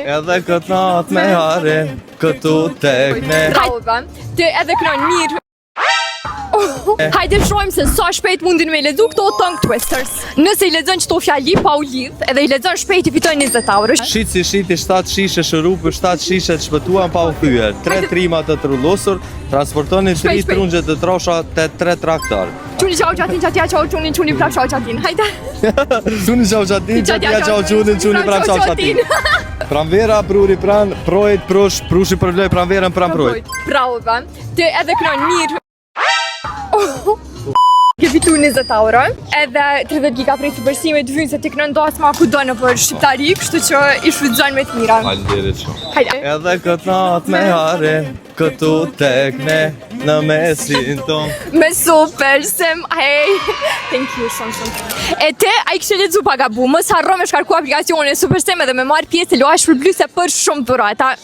Edhe këtë natë me harin, këtu tek ne. Bravo, ti edhe knon mirë. Hajde shohim se sa shpejt mundin me lexu këto tongue twisters. Nëse i lexon çto fjali pa u lidh, edhe i lexon shpejt i fiton 20 euro. Shit si shiti 7 shishe shërupi, 7 shishe të shpëtuan pa u thyer. Tre trima të trullosur, transportonin tri Shpejt, shpejt. trungje të trosha te tre traktor. Çuni çau çatin çatia çau çunin çuni prap çau çatin. Hajde. Çuni çau çatin, çatia çau çunin, çuni prap çau çatin. Pranvera pruri pran, projt prush, prushi përvloj pranverën pran projt. Bravo, ba. Ti edhe knon mirë. Ke fitu 20 euro, edhe 30 giga prej Supersimit vynë se ti knon dasma kudo në për shqiptari, kështu që i shfrytëzon me të mira. Faleminderit shumë. Hajde. Edhe këtë natë me harin, këtu tek ne, në mesin ton. Me super sim, hej. Thank you shumë shumë. E te, a i kishe lexu pa gabu, mos harro me shkarku aplikacionin e Super Sim edhe me marr pjesë të loja shpërblyse për shumë dhurata.